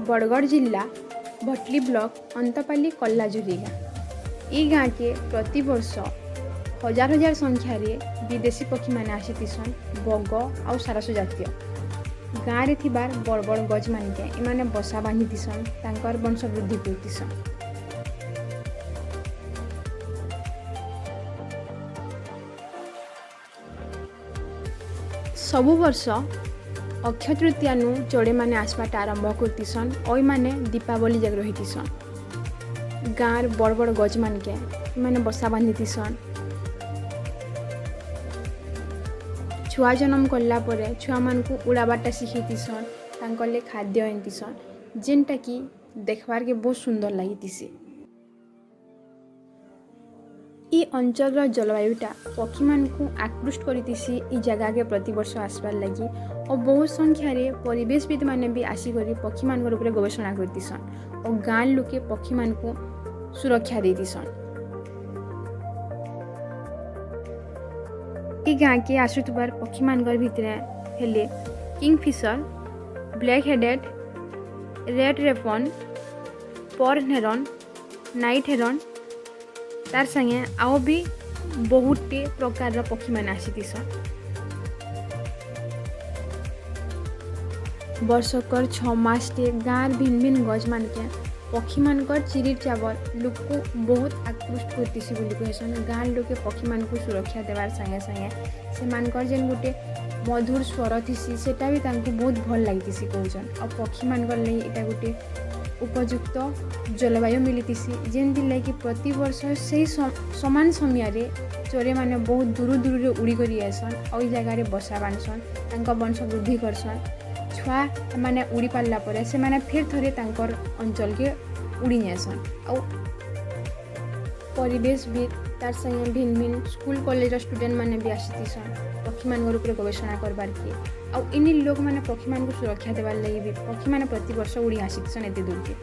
ବରଗଡ଼ ଜିଲ୍ଲା ଭଟଲି ବ୍ଲକ ଅନ୍ତପାଲି କଲ୍ଲାଜୁରି ଗାଁ। ଇ ଗାଁକେ ପ୍ରତିବର୍ଷ ହଜାର ହଜାର ସଂଖ୍ୟାରେ ବିଦେଶୀ ପକ୍ଷୀମାନେ ଆସିଥିସନ୍, ବଗ ଆଉ ସାରସ ଜାତୀୟ। ଗାଁରେ ଥିବାର ବଡ଼ ବଡ଼ ଗଛମାନକେ ଏମାନେ ବସା ବାନ୍ଧିଥିସନ୍, ତାଙ୍କର ବଂଶ ବୃଦ୍ଧି କରୁଥିସନ୍। ସବୁ ବର୍ଷ ଅକ୍ଷୟ ତୃତୀୟାନୁ ଚଢ଼େଇମାନେ ଆସବାଟା ଆରମ୍ଭ କରିଥିସନ୍ ଆଉ ଏମାନେ ଦୀପାବଳି ଯାକ ରହିଥିସନ୍। ଗାଁର ବଡ଼ ବଡ଼ ଗଛମାନକେ ଏମାନେ ବସା ବାନ୍ଧିଥିସନ୍। ଛୁଆ ଜନ୍ମ କଲା ପରେ ଛୁଆମାନଙ୍କୁ ଉଡ଼ାବାରଟା ଶିଖେଇଥିସନ୍, ତାଙ୍କର୍ ଲାଗି ଖାଦ୍ୟ ଆଣିଥିସନ୍, ଯେନ୍ଟାକି ଦେଖ୍ବାର୍କେ ବହୁତ ସୁନ୍ଦର ଲାଗିଥିସି। ଇ ଅଞ୍ଚଳର ଜଳବାୟୁଟା ପକ୍ଷୀମାନଙ୍କୁ ଆକୃଷ୍ଟ କରିଥିସି ଇ ଜାଗାକେ ପ୍ରତିବର୍ଷ ଆସବାର୍ ଲାଗି ଓ ବହୁତ ସଂଖ୍ୟାରେ ପରିବେଶବିତ୍ ମାନେ ବି ଆସିକରି ପକ୍ଷୀମାନଙ୍କର ଉପରେ ଗବେଷଣା କରିଥିସନ୍ ଓ ଗାଁ ଲୋକେ ପକ୍ଷୀମାନଙ୍କୁ ସୁରକ୍ଷା ଦେଇଥିସନ୍। ଇ ଗାଁକେ ଆସୁଥିବାର ପକ୍ଷୀମାନଙ୍କର ଭିତରେ ହେଲେ kingfisher, black headed, red raven, purple heron, night heron, ତାର୍ ସାଙ୍ଗେ ଆଉ ବି ବହୁତଟେ ପ୍ରକାରର ପକ୍ଷୀମାନେ ଆସିଥିସନ୍। ବର୍ଷକର 6 ମାସଟେ ଗାଁର ଭିନ୍ନ ଭିନ୍ନ ଗଛମାନକେ ପକ୍ଷୀମାନଙ୍କର ଚିରିର ଚାବର ଲୋକକୁ ବହୁତ ଆକୃଷ୍ଟ କରିଥିସି ବୋଲି କହେସନ୍। ଗାଁର ଲୋକେ ପକ୍ଷୀମାନଙ୍କୁ ସୁରକ୍ଷା ଦେବାର ସାଙ୍ଗେ ସାଙ୍ଗେ ସେମାନଙ୍କର ଯେନ୍ ଗୋଟେ ମଧୁର ସ୍ୱର ଥିସି, ସେଟା ବି ତାଙ୍କୁ ବହୁତ ଭଲ୍ ଲାଗିଥିସି କହୁଛନ୍। ଆଉ ପକ୍ଷୀମାନଙ୍କର ଲାଗି ଏଇଟା ଗୋଟେ ଉପଯୁକ୍ତ ଜଳବାୟୁ ମିଳିଥିସି, ଯେନ୍ଥିର୍ ପ୍ରତିବର୍ଷ ସେଇ ସମାନ ସମୟରେ ଚଢ଼େଇମାନେ ବହୁତ ଦୂର ଦୂରରୁ ଉଡ଼ି କରି ଆସନ୍ ଆଉ ଏଇ ଜାଗାରେ ବସା ବାନ୍ଧସନ୍, ତାଙ୍କ ବଂଶ ବୃଦ୍ଧି କରସନ୍। ଛୁଆ ମାନେ ଉଡ଼ି ପାରିଲା ପରେ ସେମାନେ ଫେର୍ ଥରେ ତାଙ୍କର ଅଞ୍ଚଳକେ ଉଡ଼ି ଯାଏସନ୍। ଆଉ ପରିବେଶବିତ୍, ତାର୍ ସାଙ୍ଗେ ଭିନ୍ନ ଭିନ୍ନ ସ୍କୁଲ କଲେଜର ଷ୍ଟୁଡେଣ୍ଟ ମାନେ ବି ଆସିଥିସନ୍ ପକ୍ଷୀମାନଙ୍କର ଉପରେ ଗବେଷଣା କରବାର୍କେ। ଆଉ ଇନି ଲୋକମାନେ ପକ୍ଷୀମାନଙ୍କୁ ସୁରକ୍ଷା ଦେବାର୍ ଲାଗି ବି ପକ୍ଷୀମାନେ ପ୍ରତିବର୍ଷ ଉଡ଼ି ଆସିଥିସନ୍ ଏତେ ଦୂରକେ।